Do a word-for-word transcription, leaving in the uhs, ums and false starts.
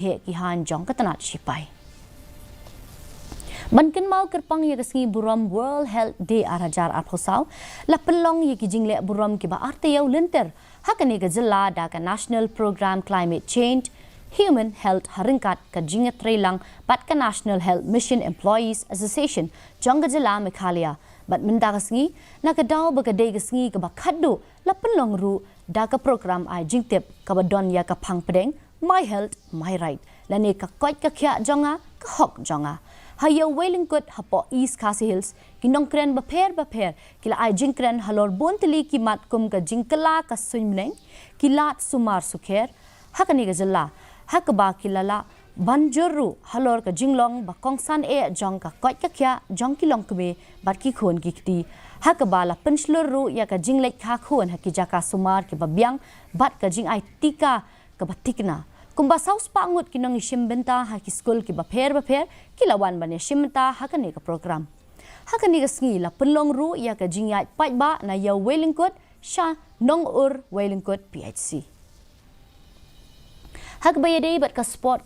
heh ki haiñ jong ka tnat shipai. Ban kynmaw kyrpang ïa ka sngi burom World Health Day ar hajar arphew saw, la pynlong ïa ki jingleh burom kiba artaïew lynter ha kane ka jylla da ka National Program Climate Change Human Health ha ryngkat ka jingïatreilang bad ka National Health Mission Employees Association jong ka jylla Meghalaya. Bad mynta ka sngi, na ka daw ba ka dei ka sngi kaba khatduh, la pynlong ruh da ka program ai jingtip kaba don ïa ka phang pdeng My Health, My Right, lane ka koit ka khiah jong nga, ka hok jong nga. Ha Ïew Weilingkut hapoh East Khasi Hills, ki nongkren bapher bapher ki la ai jingkren halor bun tylli ki mat kum ka jingkylla ka suiñbneng, ki lad sumar sukher ha kane ka jylla, ha kaba ki la lah ban jur ruh halor ka jinglong ba kongsan eh jong ka koit ka khiah jong ki longkmie bad ki khun ki kti, ha kaba la pynshlur ruh ïa ka jingleit kha khun ha ki jaka sumar kiba biang bad ka jingai tika kaba thikna. Kumba saw spah ngut ki nongïashim bynta ha ki skul kiba pher bapher ki la wan ban ïashim bynta ha kane ka program. Ha kane ka sngi la pynlong ruh ïa ka jingïaid paidbah na Ïew Weilingkut sha Nongur Weilingkut P H C. Ha kaba ïadei bad ka sport,